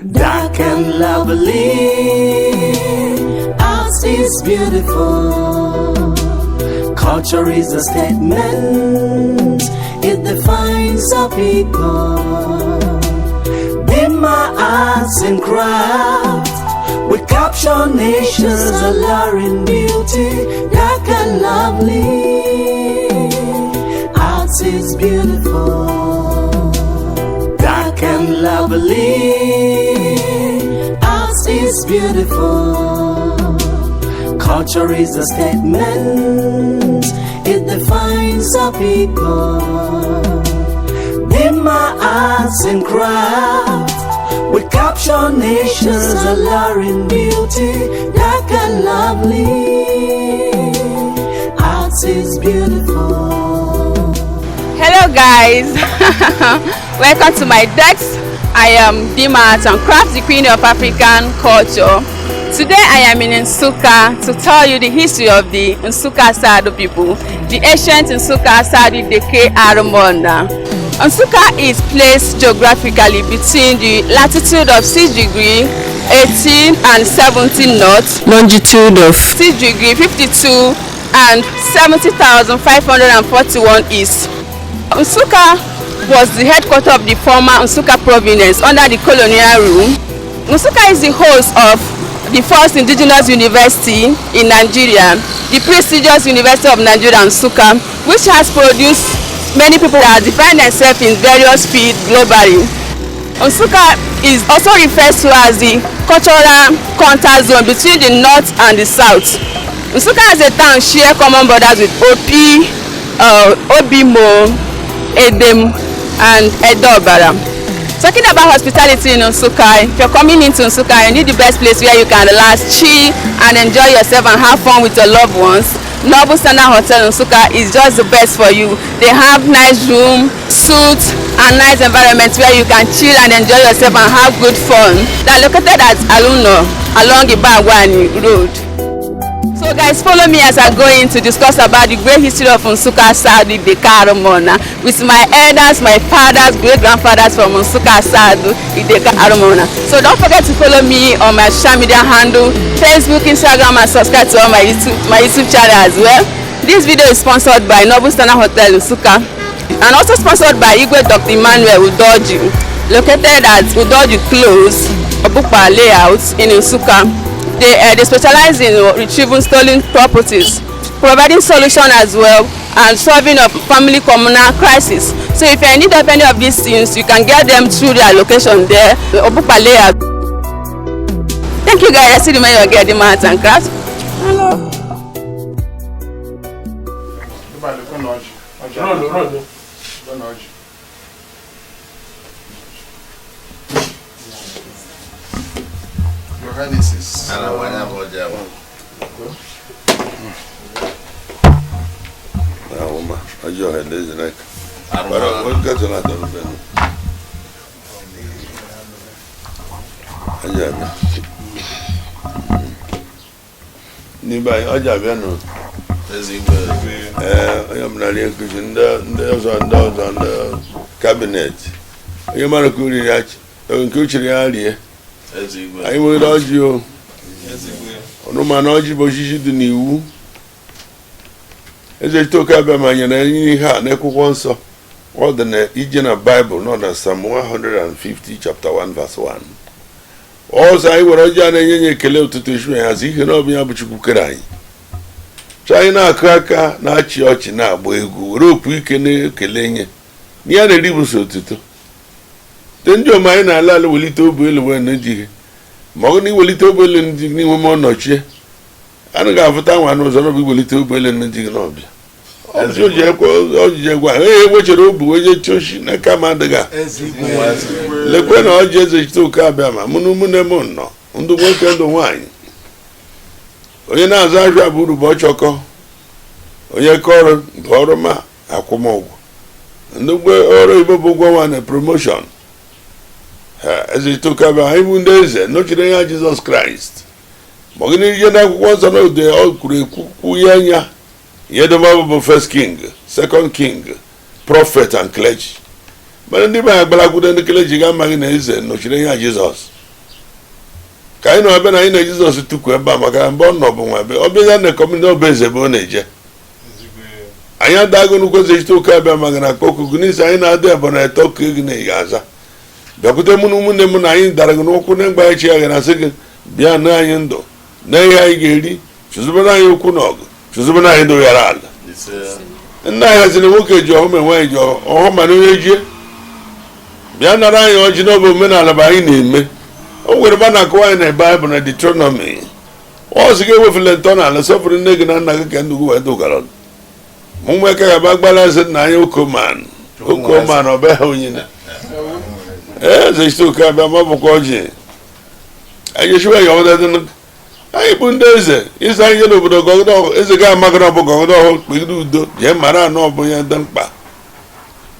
Dark and lovely, art is beautiful. Culture is a statement, it defines our people. Dima arts and craft, we capture nature's alluring beauty. Dark and lovely, art is beautiful. Dark and lovely, art is beautiful. Culture is a statement, it defines our people. Dima arts and craft, we capture nature's alluring beauty. Dark and lovely, art is beautiful. Hello guys, welcome to my desk. I am Dima Art and Craft, the Queen of African Culture. Today I am in Nsukka to tell you the history of the Nsukka Sadu people, the ancient Nsukka Sadu Deke Arumona. Nsukka is placed geographically between the latitude of 6 degree 18 and 17 north, longitude of 6 degree 52 and 70,541 east. Nsukka was the headquarters of the former Nsukka province under the colonial rule. Nsukka is the host of the first indigenous university in Nigeria, the prestigious University of Nigeria Nsukka, which has produced many people that define themselves in various fields globally. Nsukka is also referred to as the cultural contact zone between the north and the south. Nsukka as a town share common borders with Opi, Obimo, Edem and Edobara. Talking about hospitality in Nsukka, if you're coming into Nsukka, you need the best place where you can relax, chill and enjoy yourself and have fun with your loved ones. Noble Standard Hotel Nsukka is just the best for you. They have nice room, suites and nice environment where you can chill and enjoy yourself and have good fun. They are located at Aluno along Ibagwani Road. So guys, follow me as I go in to discuss about the great history of Nsukka Sadu Ideka Arumona with my elders, my fathers, great-grandfathers from Nsukka Sadu Ideka Arumona. So don't forget to follow me on my social media handle, Facebook, Instagram, and subscribe to all my YouTube channel as well. This video is sponsored by Noble Standard Hotel Nsukka and also sponsored by Igwe Dr. Emmanuel Udoji, located at Udoji Close, Obukpa Layout in Nsukka. They specialize in retrieving stolen properties, providing solution as well, and solving of family communal crisis. So if you're in need of any of these things, you can get them through their location there, Obukpa Layout. Thank you guys. I see the man you get the arts and crafts. Hello. Your Highnesses. Ahụma ọjọọ ha elezere aka bara nkatọ na atọ mbe ọjọọ abịa n'ime anyị ọjọọ abịa nụ. Ee, onye ọbụla rie nkuzi ndị ọzọ ndị ọzọ ndị kabinet onye mara ka oriri achị nke o chiri ya rie. Anyị nwere ọjị o ọnụ mana ọjị bụ osisi dị n'iwu. Eze Chitoke abịa ma nyere anyị ihe a n'akwụkwọ nsọ. Ọ dị na ije na Baịbụl nọ na Psalm 150 chapter 1 verse 1. Ọzọ anyị were ọjị a na-enye ya ekele ụtụtụ echu ya hazi ihe na ọbụ ya bụ Chukwu kere anyị. Chọ anyị na-akụ aka na-achị ọchị na-agba egwu were opu ike na-ekele nye na ya na-eri bụ so otuto te ndị ome anyị na-ala ala welite obu elu wee na-ejighị ma ọ bụ na iwelite obu elu ndị n'ihu ma ọ nọchie anaghị afụta nwa n'ụzọ n'ọbụ iwelite obu elu ndị gị n'ọbịa ọjije gwa ee ewechere obu onye choshi n'aka m adịghị a lekwe na ọjị Eze Chitoke abịa ma mụ na ụmụnne m nọ ndụ nwoke ndụ nwaanyị onye na-azụ ahịa bụ uru bụ ọchọkọ onye kọrọ bụ ọrụ ma akwụmụgwọ ndị mgbe ọrụ igbo bụ ụgwọ nwa na promotion. Ha Eze Chitoke abịa anyị bụ ndị eze nọchiri anya Jizọs Kraịst ma ọ gị ihe n'akwụkwọ nsọ na ode ọ kwuru ekwukwu ya anya ihe debe bụ first king, second king, prophet and clergy. Mana ndị be anyị agbalakwudo ndị clergy ga-amaghị na eze nọchiri anya Jizọs. Ka anyị nọ ebe na anyị na Jizọs tukwu ebe a, maka mgbe ọ nọ bụ nwa ebe ọ bịa ya na community ọbụ eze ebe ọ na-eje. Anyị adago nnukwu eze Chite abịa maka na akpọkụ gị n'isi anyị na-adị ebe na eto ka gị na aza bịakwute mụ na ụmụnne m na anyị dara gị n'ụkwụ na mgbe anyị chi ya na asị gị bịa na anyị ndụ na ihe anyị ga-eri, chụzubere anyị okwu na ọgụ, chụzubere anyị ndụ ghara ala. Nna anyị haziri nwoke ji ọhụ ma nwaanyị ji ọhụ, mana onye jie bịa nara anyị ọjị n'ọbụ omenala bụ anyị na-eme. O nwere ebe a na-akọwa anyị na Baịbụl na Deuteronomy, ọ sị gị ewefula ntọala, sọpụrụ nne gị na nna gị ka ndụ gị wee dụgara. Mụ nwe ka ga-aba gbara eze nna anyị okoman okoman ọ bịa ha onye na eze Chite Oke abịa ma ọ bụkwa ọjị anyị echiwe ya ọdadị. Anyị bụ ndị eze ịza anyị n'obodo gọgọdọ eze ga amagara ọbụ gọgọdọ ọhụ kpegide udo jee mara anọ ọbụ ya dị mkpa.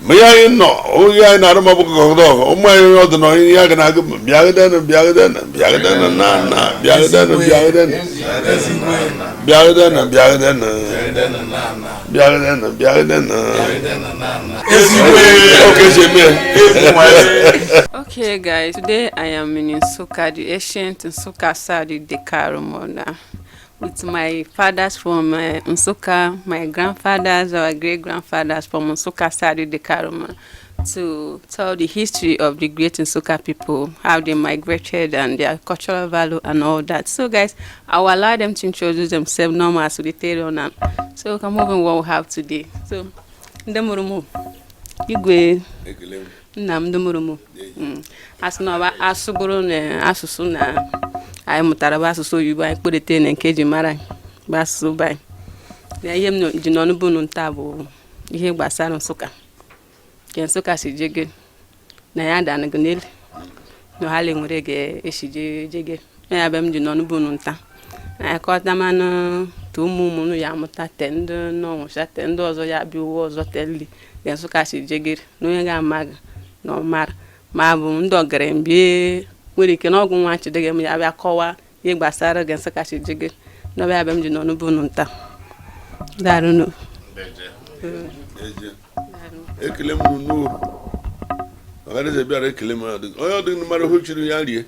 Ma ihe anyị nọ oge anyị na-arụ ma ọ bụ gọgọdọ ọhụ ụmụ anyị onye ọdụ na onye ya ga na-agụ bịagịdenụ bịagịdenụ bịagịdenụ na na bịagịdenụ bịagịdenụ bịagịdenụ bịagịdenụ bịagịdenụ bịagịdenụ oke si eme. Okay, guys, today I am in Nsukka, the ancient Nsukka Sadi Dekarumona, with my fathers from Nsukka, my grandfathers, our great grandfathers from Nsukka Sadi Dekarumona, to tell the history of the great Nsukka people, how they migrated and their cultural value and all that. So, guys, I will allow them to introduce themselves normal so they tell on them. So, come over what we have today. So, Ndemurumu, Igwe. Nna m ndụmụrụmụ asị na ọba asụgoro na asụsụ na anyị mụtara bụ asụsụ oyibo, anyị kpọrete na nke eji mara anyị bụ asụsụ be anyị. Na ihe m ji n'ọnụ bụ nta bụ ihe gbasara Nsụka, nke Nsụka si jege na ya danago n'elu na ọhala nwere ga-esi jege na ya be m ji n'ọnụ bụ nta na akọta manụ ta ụmụ ụmụ ya amụta te ndị nọnwụcha te ndị ọzọ ya bịa ụwa ọzọ te nli nke Nsụka si jegere na onye ga-ama gị na ọ mara ma bụ ndị ọgaranya nwere ike n'ọgwụ nwa chidege m ya bịa kọwaa ihe gbasara gị Nsụka si jegere n'ọbịa ya be m ji n'ọnụ bụ nta darụnụ. Ekele m n'uru maka na eze bịara ekele m onye ọdịghị mara hụ chiri ya rie,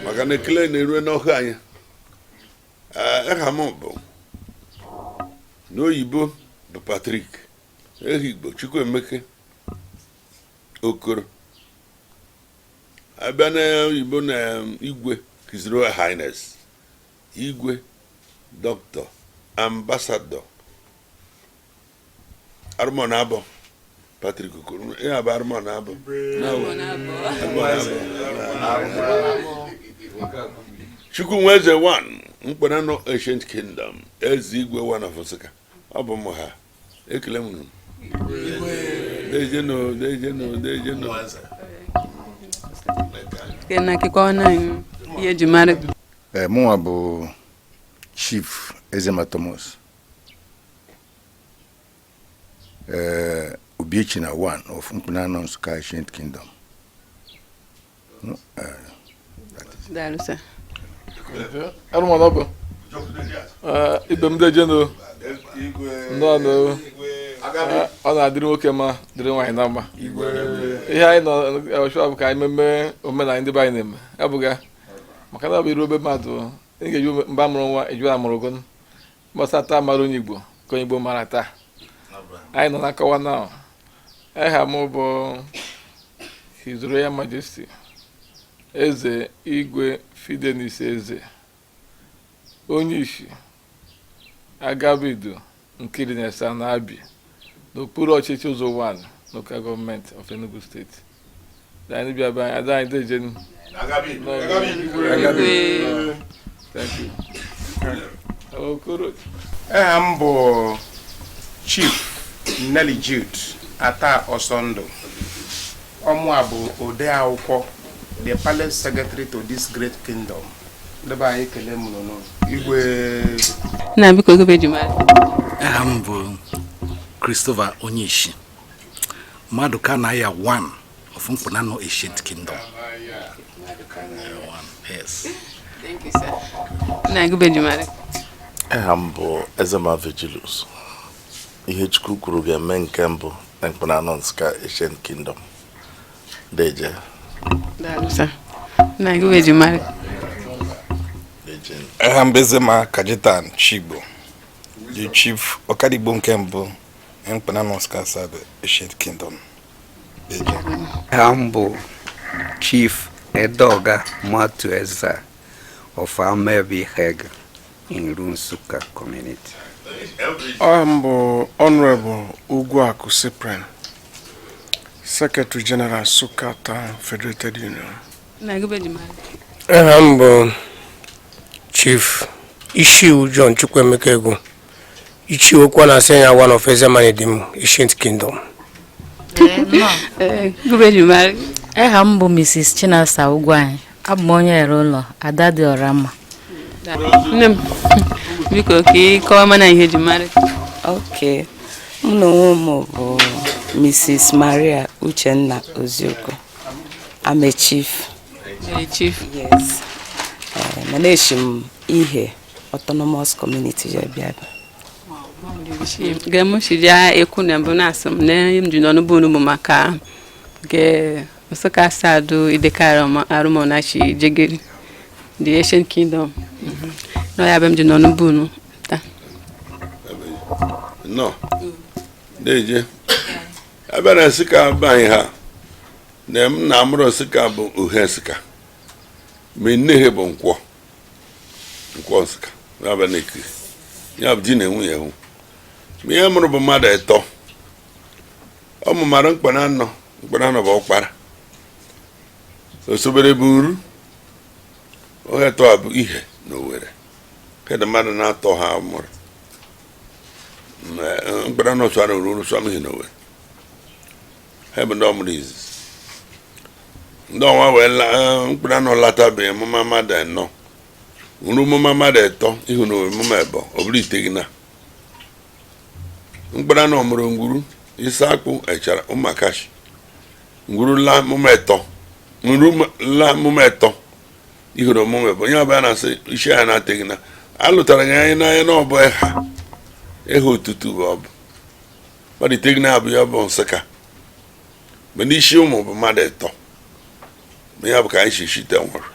maka na ekele na-erue n'ọhụ anyị. Aha m bụ n'oyibo bụ Patrick ehi Igbo Chukwuemeke Okoro. Abịa n'oyibo na igwe His Royal Highness Igwe Dr. Ambassador Arụmọ Abọ Patrick Okoro, ya bụ Arụmọ Abọ. Chukwueze 1 Mkpananọ Ancient Kingdom, eze igwe 1 of Nsụka. Ọ bụ m ha ekele m unu. Dejenu dejenu dejenu. Na kekwana ihe eji mara. Ee, mụnwa bụ Chief Ezema Thomas, ee, Obiechina 1 of Mkpananọ Nsụka Ancient Kingdom. Daalụ sir. Arụmọnọbụ ibe m dejenu nnọọ, ọ na-adịrị nwoke mma, dịrị nwaanyị na mma. Ihe anyị nọ ọchụa bụ ka anyị meme omenala ndị be anyị na-eme ya bụga, maka na ọ bụ iru obe mmadụ ị ga-eju mba mụrụ nwa eju amụrụ gụ gbasa taa mara onye Igbo ka onye Igbo mara taa. Anyị nọ na nkọwa na aha m bụ His Royal Majesty Eze Igwe Fidelis Eze, onye isi Agabido nke dị na na Abi n'okpuru ọchịchị Ụzọ 1 Local Government of Enugu State. Anyị bịa be anyị, ada anyị dejenu. Thank you. Okoro. Aha m bụ Chief Nelly Jude Ata Ọsọndụ. Ọmụ a bụ ode akwụkwọ, the palace secretary to this great kingdom. Ndebe anyị ekele m nụnụ igwe. Nna, biko ego eji mara. Aha m bụ Christopher Onyeisi Maduka Naya 1 of Mkpananọ Ancient Kingdom. One, yes. Thank you, sir. Nna, ego eji mara. Aha m bụ Ezema Vigilus. Ihe Chukwu kwuru ga-eme nke mbụ na Mkpananọ Nsụka Ancient Kingdom. Deje. Daalụ sir. Na gị eji mara. Aha m bụ Ezema Kajetan Chigbo, the chief Ọkadigbo nke mbụ Mkpananọ Nsụka South Ancient Kingdom. Aha m bụ Chief Edoga Matueza of Amebi Heg in Nsukka community. Aha m bụ Honorable Ugwuakụ Cyprian, Secretary General, Nsukka Town Federated Union. Na gị eji mara. Aha m bụ Chief Ishiu John Chukwuemeka Egwu, Ichie okwu na asị ya, one of Ezemanidim Ancient Kingdom. Ee, gị eji mara. Aha m bụ Mrs. Chinasa Ugwuanyị. Abụ m onye ere ụlọ Ada dị ọra mma. Nne m, biko ka ị kọwa mana ihe eji mara. Ok, mụ na onwe m bụ Mrs. Maria Uchenna Ozioko. I'm a chief. A chief. Yes. Mana eshi m ihe autonomous community je bịa ebe. Ge m shija ekwu na mbụ na-asị m na m ji nọ n'ụbụ bụ maka ge Nsụka South idekara arụmọnachi jegeri the ancient kingdom. Nọ ya bụ m ji nọ n'ụbụ taa. Nnọọ, deje ebe na Nsụka be anyị ha na m na amụrụ. Nsụka bụ uhe Nsụka, ma nne ha bụ nkwọ nkwọ Nsụka. Ya bụ na ekiri ya bụ di na nwunye hụ, ma ihe mụrụ bụ mmadụ ịtọ. Ọ mụmara mkpananọ. Mkpananọ bụ ọkpara, osobere bụ nru, onye tọ bụ ihe na Owere. Kedụ mmadụ na-atọ ha mụrụ? Mkpananọ sụara uru, sụam ihe na Owere. Ha bụ ndị ọ mụrụ izizi. Ndị ọnwa wee mkpananọ latabeghị mụma mmadụ anọ, nru mụma mmadụ ịtọ, ihu na Owere mụma ebo. Ọ bụrụ ite gị na mkpananọ mụrụ ngwuru isi akpụ echara ụmụakashi ngwuru la mụma ịtọ, nru la mụma ịtọ, ihu na ọmụma ebo. Onye ọbụla na-asị isi ya na-ateghị na alụtara gị anyị n'anya na ọbụ ịha ịha otutu bụ ọbụ mmadụ iteghị na abụ ya bụ Nsụka. Mgbe n'isi ụmụ bụ mmadụ ịtọ, ma ya bụ ka anyị si shite nwụrụ.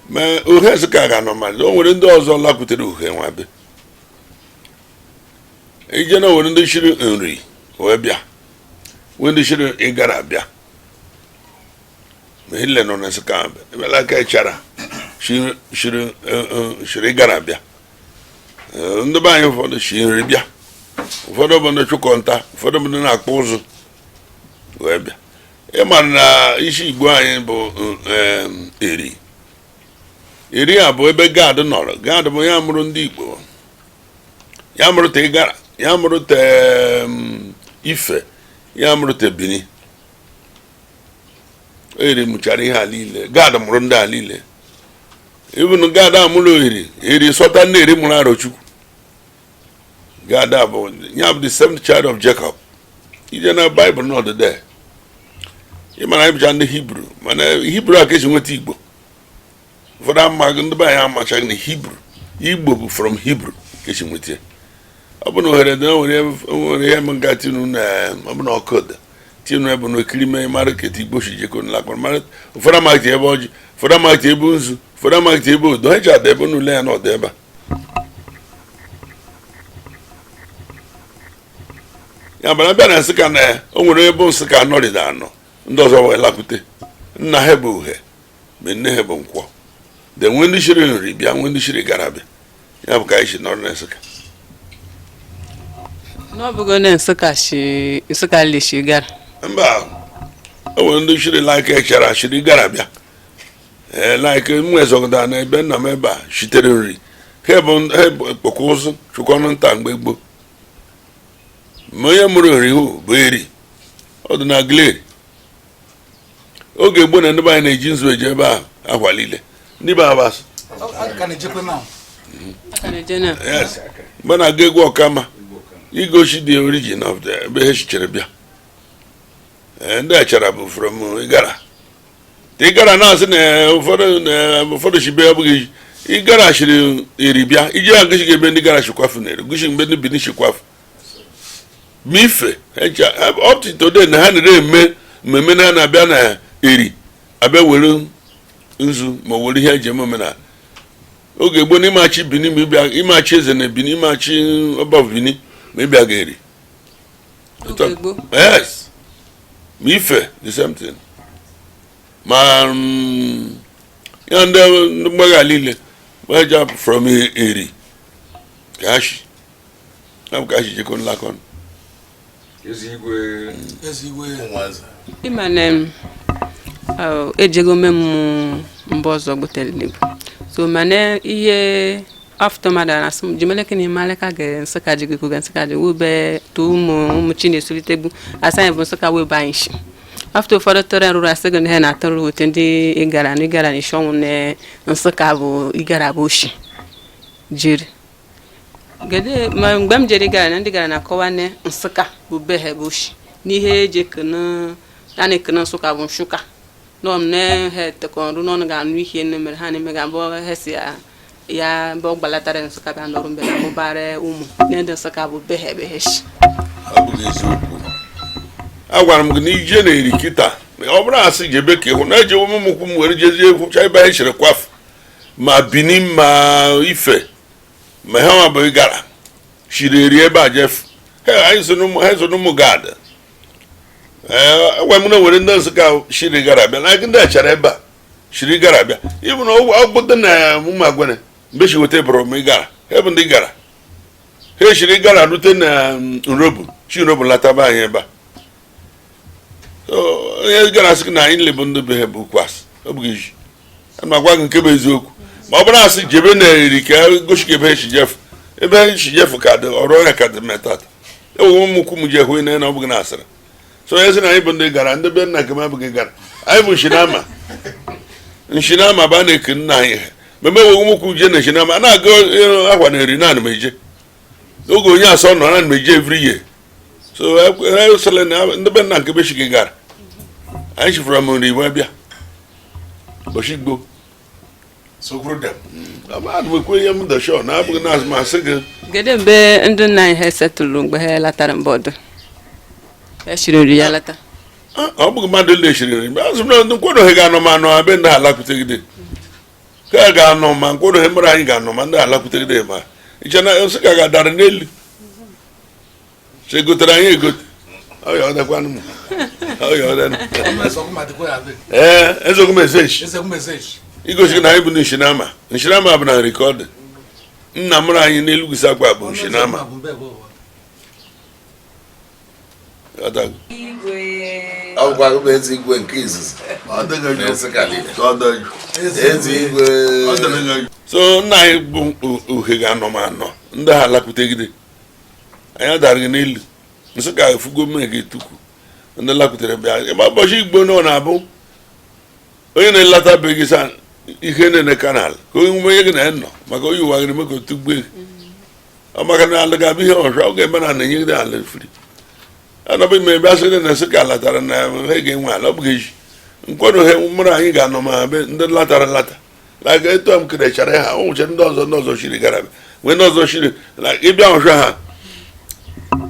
Ma uhe Nsụka ga-anọ mmadụ. O nwere ndị ọzọ lakwutere uhe nwa be ije na nwere ndị shiri nri wee bịa, nwee ndị shiri ịgara bịa. Ma ile nọ na Nsụka ebela aka ịchara shiri ịgara bịa. Ndị be anyị ụfọdụ shi nri bịa, ụfọdụ bụ ndị chụkọ nta, ụfọdụ bụ ndị na-akpụ ụzụ wee bịa. Ịma na isi Igbo anyị bụ eri eri a bụ ebe Gad nọrọ. Gad bụ ya mụrụ ndị Igbo, ya mụrụ te Ịgara, ya mụrụ te Ife, ya mụrụ te Bini. Eri mụchara ihe a niile. Gad mụrụ ndị a niile. Ibn Gad amụrụ eri eri sọta nne eri mụrụ Arochukwu. Gad a bụ ya bụ the seventh child of Jacob. Ije na Bible nọ there. Ị mara anyị bụcha ndị Hibru, mana Hibru a ka esi nweta Igbo. Ụfọdụ amaghị, ndị be anyị amachaghị na Hibru, Igbo bụ from Hibru ka esi nweta ya. Ọ bụ na ohere dị, o nwere ihe m nga tinu na ọ bụ na ọkụ dị tinu ebe na okiri mee mara keta Igbo si jekọ nlakpara mara. Ụfọdụ amaghị ebe ọjị, ụfọdụ amaghị ebe nzu, ụfọdụ amaghị ebe odo ha ji ada ebe n'ule ya n'ọdụ ebe a. Ya bara bịa na Nsụka na o nwere ebe Nsụka nọrịda anọ, ndị ọzọ wee lakwute. Nna ha bụ uhe, ma nne ha bụ nkwọ de. Nwee ndị shiri nri bịa, nwee ndị shiri gara bịa. Ya bụ ka anyị si nọrọ na Nsụka. N'ọbụgo na Nsụka shi Nsụka leshi gara. Mba, o nwere ndị shiri like echara shiri gara bịa. Ee, like m nwezọgụda na ebe nna m ebe a shitere nri, ha bụ kpọkwa ụzụ chụkọnụ nta mgbe gboo. Ma onye mụrụ nri hụ bụ eri ọ dị na gleri oge gboo na ndị be anyị na-eji nzu eje ebe ahụ akwa niile ndị be abasị. Yes, mgbe na-aga egwu ọkama igosi the origin of the ebe ha chichere bịa. Ndị achara bụ from Igara. Ịgara na-asị na ụfọdụ na ụfọdụ shibe abụghị Ịgara shiri eri bịa iji ha gosi gị ebe ndị gara shikwafu na eri gosi mgbe ndị Benin shikwafu ma ife up to today na ha nere eme mmemme na ha na-abịa na eri abịa were. Nzu ma were ihe eji eme omenala oge gboo na ịmachi Bini, ma ịbịa ịmachi eze na Bini, ịmachi ọba Bini, ma ịbịa ga-eri. Oge gboo. Yes, ma Ife, the same thing, ma ya ndị mgbagha niile gbaja from Eri ka ha shi, ha bụ ka ha shi jekọ nlakọ. Ezigwe. Ezigwe. Ịma na ejego m mbọ ọzọ gbutere n'igbo so, mana ihe after mmadụ na-asị m jimeleke na imaleka ga Nsụka ji gị ga Nsụka ji wube to ụmụ ụmụ chi na-esolitegbu asa anyị bụ Nsụka webe anyị shi. After ụfọdụ tọrọ rụrụ asị gị na ihe na-atọrọ ote ndị ịgara na ịgara na isi ọnwụ na Nsụka bụ ịgara bụ oshi jiri gede. Ma mgbe m jere ịgara na ndị gara na-akọwa na Nsụka bụ be ha bụ oshi n'ihe eji ekene a na-ekene Nsụka bụ Nsụka nọ na ha tekọnrụ n'ọnụ ga-anụ ihe nne mere ha na-eme ga-abụ ha si ya ya bụ gbalatara Nsụka bịa nọrọ mbe na mụbara ụmụ na ndị Nsụka bụ be ha ebe ha shi. Ọ bụghị eziokwu. Agwara m gị na ije na-eri kịta, ọ bụrụ asị jebe ka ịhụ na ejewe m ụkwụ m were jezie kwụcha ebe anyị chere kwafu, ma Bini ma Ife ma ha nwa bụ gara shiri eri ebe a jefu. He anyị so n'ụmụ ha, so n'ụmụ gad. Ee, agwa m na nwere ndị Nsụka shiri gara bịa na ndị achara ebe a shiri gara bịa ịbụ na ọgbụdo na ụmụ agwene mgbe shi weta bụrụ m ịgara ha bụ ndị gara ha shiri gara rute na Nrobu, chi Nrobu lataba anyị ebe a. So onye gara sị na anyị lebụ ndị be ha bụ kwas, ọ bụghị iji ana m agwa gị nke bụ eziokwu. Ma ọ bụrụ asị jebe na Eri ka gosi gị ebe ha si jefu, ebe ha si jefu ka dị ọrụ ya ka dị metata ewu ụmụ ukwu m ji ehụ na ọ bụghị na asịrị. So onye sị na anyị bụ ndị gara, ndị be nna nke m abụghị gara. Anyị bụ nshinama, nshinama bụ a na-eke nna anyị ha mgbe enweghị ụmụkwu je na nshinama a na-aga akwa na Eri naanị m eje oge onye asọ nọ na m eje every year. So esele na ndị be nna nke be shi gị gara, anyị chifuru m nri wee bịa ụbọchị gboo. Sokwuru dem. Ana m ekwe ihe m dị sure na abụghị na azụ masị gị. Kedu mgbe ndị nna anyị ha setụlụ mgbe ha latara mbọdụ ha shiri nri ya lata? Ọ bụghị mmadụ lechiri nri azụ m na ndị nkwadoghị ga-anọ ma anọ ebe ndị alakwutegide ka ga-anọ, ma nkwadoghị mere anyị ga-anọ ma ndị alakwutegide, ma iche na Nsụka ga-adara n'elu si egotere anyị egote ọya ọdakwanụ m ọya ọdanụ. Ee, ezogwu m ezechi igosi gị na anyị bụ nshinama. Nshinama bụ na nri ka ọ dị nna mụrụ anyị n'elu sakwa bụ nshinama. Ọdago. Ọ bụkwa bụ eze igwe nke izizi na Nsụka niile. Eze igwe. So nna anyị bụ uhe ga-anọ ma anọ ndị ha alakwutegide anyị adara gị n'elu Nsụka efugo mmiri gị tuku ndị lakwutere bịa ịgba ụbọchị igbo na ọ na-abụ onye na-elata be gị sa ihe na-ene kanal ka onye nwe onye gị na ya nọ maka onye ụwa gị na-eme ka otu gbe gị ọ maka na ala ga-abụ ihe ọzọ ọ ga-eme na na-enyegide ala efiri anọbụ ime ebe asị na Nsụka latara na ha ga-enwe ala. Ọ bụghị eji nkwado ha mụrụ anyị ga-anọ ma be ndị latara lata like etu m kerechara ha o nwụchere ndị ọzọ, ndị ọzọ shiri gara bịa nwee ndị ọzọ shiri like ịbịa ọhụrụ ha.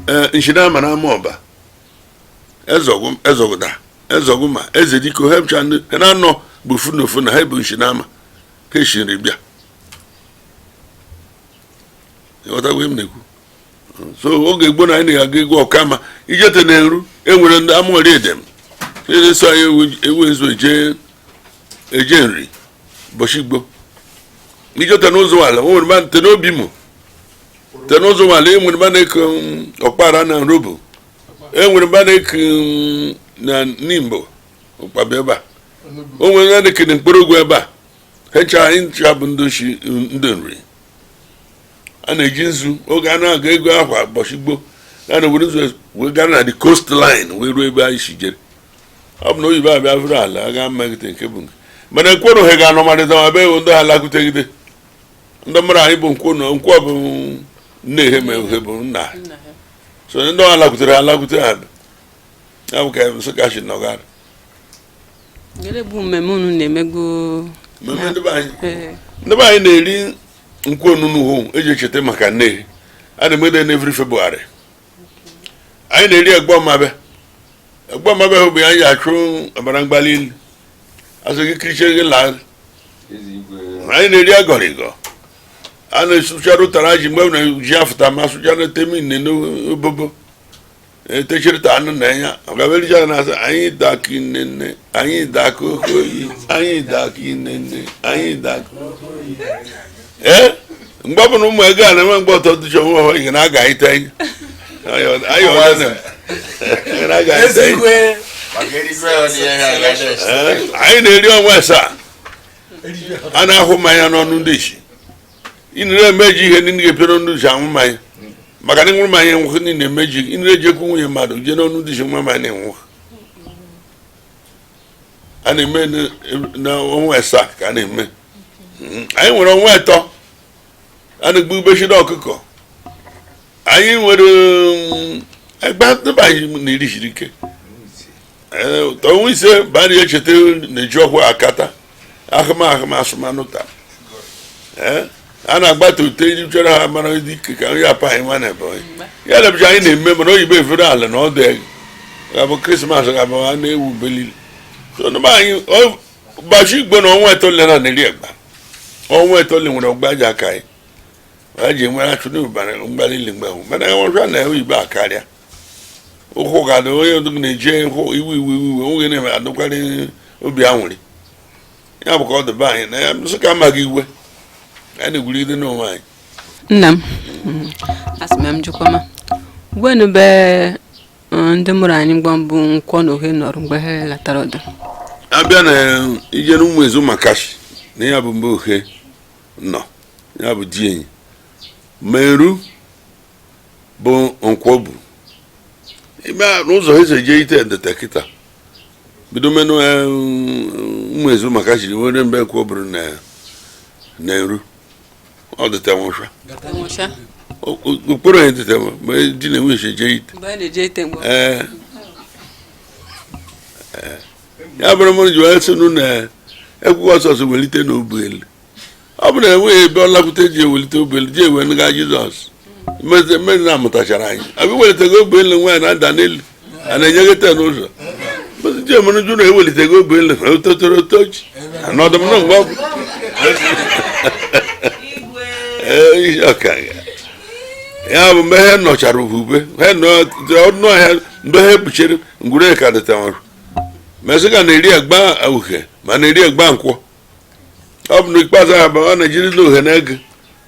Ee, nshinama na ama ọba ezọgụ ezọgụda ezọgụ ma eze diko ha bụcha ndị ha na-anọ bụ ofu na ofu na ha bụ nshinama ha eshiri bịa. Ịghọtago ihe m na-ekwu? So oge gboo na anyị na-aga egwu ọkama ijete na-eru enwere ndị amụghari edem na-eso anyị ewu ezu eje eje nri ụbọchị gboo ijete n'ụzọ ala o nwere mmadụ te n'obi mụ te n'ụzọ ala enwere mmadụ na-eke ọkpara na Nrobo, enwere mmadụ na-eke na Nimbo ụkpabi ebe a, o nwere ndị na-ekene mkpọrọgwụ ebe a. Ha anyị ncha bụ ndị shi ndị nri a na-eji nzu oge a na-aga ego akwa ụbọchị gboo a na-ewere nzu wee gaa na the coast line wee ruo ebe anyị si jere. Ọ bụ na oyibo abịa vụrụ ala aga mmegide nke bụ nke mana nkwonu ha ga-anọmarịta ma be ndị ha lakwutegide ndị mmadụ anyị bụ nkwonu nkwọ bụ nne ha ma ehe bụ nna ha. So ndị ha lakwutere ha lakwute ha ya bụ ka Nsụka si nọgara. Gịnị bụ mmemme unu na-emego? Mmemme ndị be anyị, ndị be anyị na-eri nkwụ onunu eji echeta maka nne a na-emede n'evri February. Anyị na-eri egbọmabe egbọmabe bụ anyị achụ ọbara mgbali elu asị gị kiriche gị laa. Anyị na-eri agọrịgọ, a na-esuchara ụtara ji mgbe na ji afụta ma sụchara temi nne n'obobo etechirịta anụ na enya ọgaberija na-asị anyị daka nne, anyị daka oyi, anyị daka nne, anyị daka. Ee, mgbe ọ bụla ụmụ ego a na-enwe mgbe ọtọ dịcha onwe ha ihe na-aga ite anyị anyị na-eri ọnwa asaa a na-ahụ mmanya n'ọnụ ndị isi. Ị na-emeji ihe ndị ga-epere ọnụ isi anwụ mmanya maka na ịṅụrụ mmanya nwụhụ ndị na-emeji ị na-ejekwu nwunye mmadụ jee n'ọnụ ndị isi nwa mmanya na-enwụ. A na-eme n'ọnwa asaa ka a na-eme. Anyị nwere ọnwa atọ a na-egbu ubechiri ọkụkọ. Anyị nwere egbe anyị na-eri siri ike ọnwa ise bara echeta na-eji ọkwa akata ahụmahụ asụmanụ taa. A na-agbata ute iji chọrọ ha mara dị ike ka onye apa anyị nwa na ebe ya lebecha anyị na-eme mana oyibo efere ala na ọdụ ego ga-abụ Krismas ga-abụ a na-ewu belili. So anyị ụbọchị igbo na ọnwa etole na na-eri egba ọnwa etole nwere ọgba ji aka anyị a ji enwere achụ n'ụbara mgbalili mgbe ahụ mana enwekwa na oyibo akarịa ụkwụ ga-adị onye na-eji iwu iwu iwu onwe na-eme adụkarị obi anwụrị ya bụ ka ọ dị be anyị na ya Nsụka amaghị iwe anyị na-egwuride n'onwe anyị. Nna m asị m jụkwama wenu be ndị mụrụ anyị mgbe mbụ nkwọ na ohe nọrọ mgbe ha latara ọdụ abịa na ije n'ụmụ ezu makashi na ya bụ mgbe ohe nọ ya bụ di enyi meru bụ nkwọ bụ ime n'ụzọ esi eje ite ndeta kịta bido menụ ụmụ ezu makashi nwere mgbe nkwọ bụrụ na eru ọ dịta nwụsha okporo ya dịta ma di na nwunye eje ite. Ee, ya bụrụ m ji wee sị nụ na ekwughị ọsọsọ welite n'obu elu ọ bụ na enweghị ebe ọ lakwute ji ewelite obu elu ji ewe nga Jizọs mmezi na-amụtachara anyị abịa welitego obu elu nwaanyị na-ada n'elu a na-enyegete n'ụzọ mmezi ji emere jụ na ewelitego obu elu ototoro otochi anọdụ m na mgbe ọ bụ ya bụ mgbe ha nọchara ubube ha ọnụ ọhịa mgbe ha kpuchiri ngwure ka dịtanwere mesịka na-eri agba uhie ma na-eri agba nkwọ ọ bụ na ikpeazụ ha bụ ọ na-ejirila uhie na ego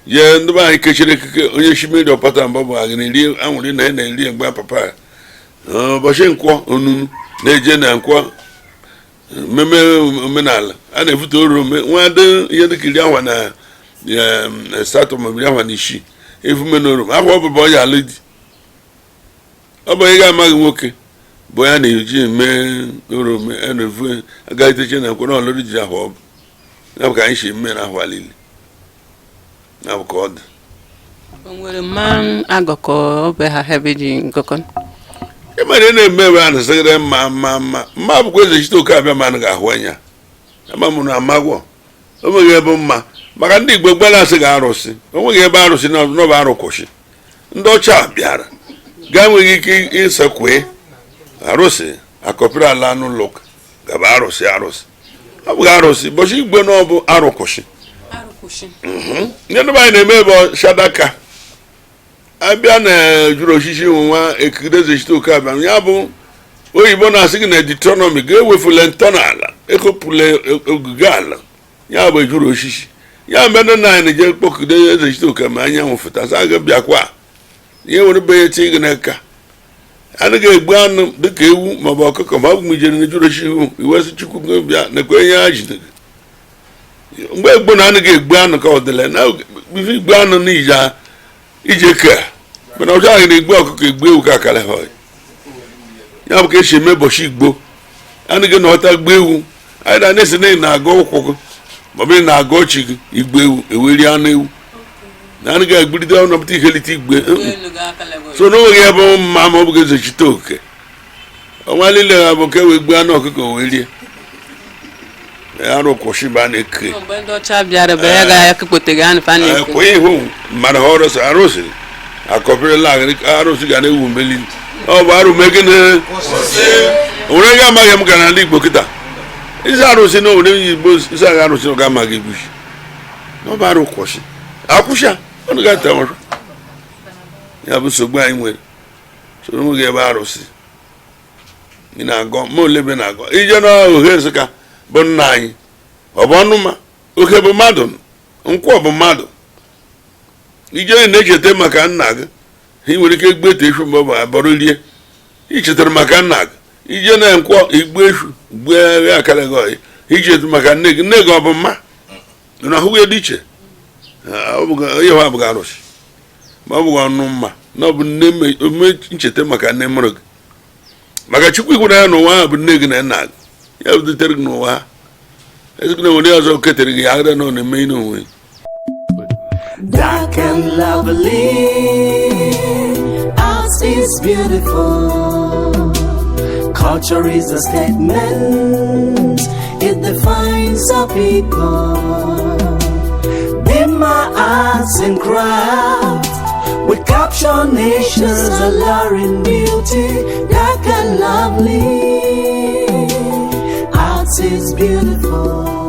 jee ndị be anyị kechiri ekike onye shimeri ọpata mbọ bụ anyị na-eri anwụrị na na-eri agba papa ya ụbọchị nkwọ onunu na-eje na nkwọ mmemme omenala a na-ebute oru ome nwa dị ihe dịka iri ahwa na asatọ ma iri ahwa na isii efume na orom akwa ọ bụ onye alụ di ọ bụ onye ga-amaghị nwoke bụ ya na-eji eme orome a na-efu agaghị teche na nkwere ọlụrụ ji ahụ ọ bụ ya bụ ka anyị si eme na ahụ alili ya bụ ka ọ dị. O nwere mma agọkọ ọbụ ha hebe ji ngọkọ ị mara ị na-eme ebe a na-asịgịrị mma mma mma mma bụkwa eze chite oke abịa ma anaghị ahụ anya ama mụ na amagwọ o nweghị ebe mma maka ndị Igbo gbara asị ga arụsị o nweghị ebe arụsị n'ọba arụ kwụsị ndị ọcha bịara gaa nweghị ike ịsekwe arụsị akọpịrị ala n'ụlọ ụka gaba arụsị arụsị ọ bụghị arụsị ụbọchị igwe na ọ bụ arụ kwụsị. Ndị ndị anyị na-eme ebe shadaka abịa na jụrụ osisi nwa ekirezechite oke abịa ya bụ oyibo na-asị gị na Deuteronomy ga-ewefule ntọala ekopụla ogige ala ya bụ ejuru osisi ya mgbe ndị nna anyị na-eje kpọkide ezechite oke ma anyanwụ fụta sa ga bịakwa ihe were be ya ti gị n'aka anaghị egbu anụ dịka ewu maọbụ ọkụkọ ma ọ bụ mgbe ijere n'ejuru osisi hụ iwesị chukwu gị bịa nakwa onye ha jide gị mgbe egbo na anaghị egbu anụ ka ọ dịla na ife igbu anụ na ije ke mana ọjọọ anyị na-egbu ọkụkọ egbu ewu ka akara ha ya bụ ka esi eme ụbọchị igbo anaghị na ọta gbu ewu anyị na na-esi na ị na-aga ụkwụ gị ma ọ bụ ị na-aga ọchị gị igbu ewu eweri anụ ewu na anaghị egbulite ọnọpụta ihelite igbe so n'onweghị ebe mma ma ọ bụghị ezechite oke ọnwa niile ha bụ ka e wee gbuo anụ ọkụkọ wee rie arụ kwụsị mgbe a na-eke mgbe ndị ọcha bịara bụ ya ga ekpote anụ fa na-eke kwa ihu mmadụ ha ọrụsị arụsị akọpịrịla arụsị ga na-ewu mmeli ọ bụ arụ mee gịnị onwere ga amaghị m gara n'ala Igbo kịta isi arụsị na owere Igbo isi agha arụsị ọ ga-amaghị egbuchi Na ọ bụ arụ kwụsị akwụsịa ọnụ ga-ata ọrụ. Ya bụ nsogbu anyị nwere soro nwe gị ebe arụsị ị na-agọ ma olebe na-agọ ije na ohe Nsụka bụ nna anyị ọ bụ ọnụma oke bụ mmadụ nkwọ bụ mmadụ ije na-echeta maka nna gị ị nwere ike gbete efu ma ọ bụ abọrọ rie ichetara maka nna gị ije na nkwọ igbu efu gbuo akara gị ọyị icheta maka nne gị nne gị ọ bụ mma na ahụghị dị iche ihe ha abụghị arụsị ma ọ bụghị ọnụ mma na ọ bụ nne ncheta maka nne mụrụ gị maka Chukwu ikwere ya n'ụwa ahụ bụ nne gị na nna gị ya butere gị n'ụwa ha ezigbo nwere ọzọ ketere gị agara na ọ na-eme ihe onwe. Dark and lovely, art is beautiful. Culture is a statement, it defines our people. Bima arts and craft, we capture nature's alluring beauty. Dark and lovely, art is beautiful.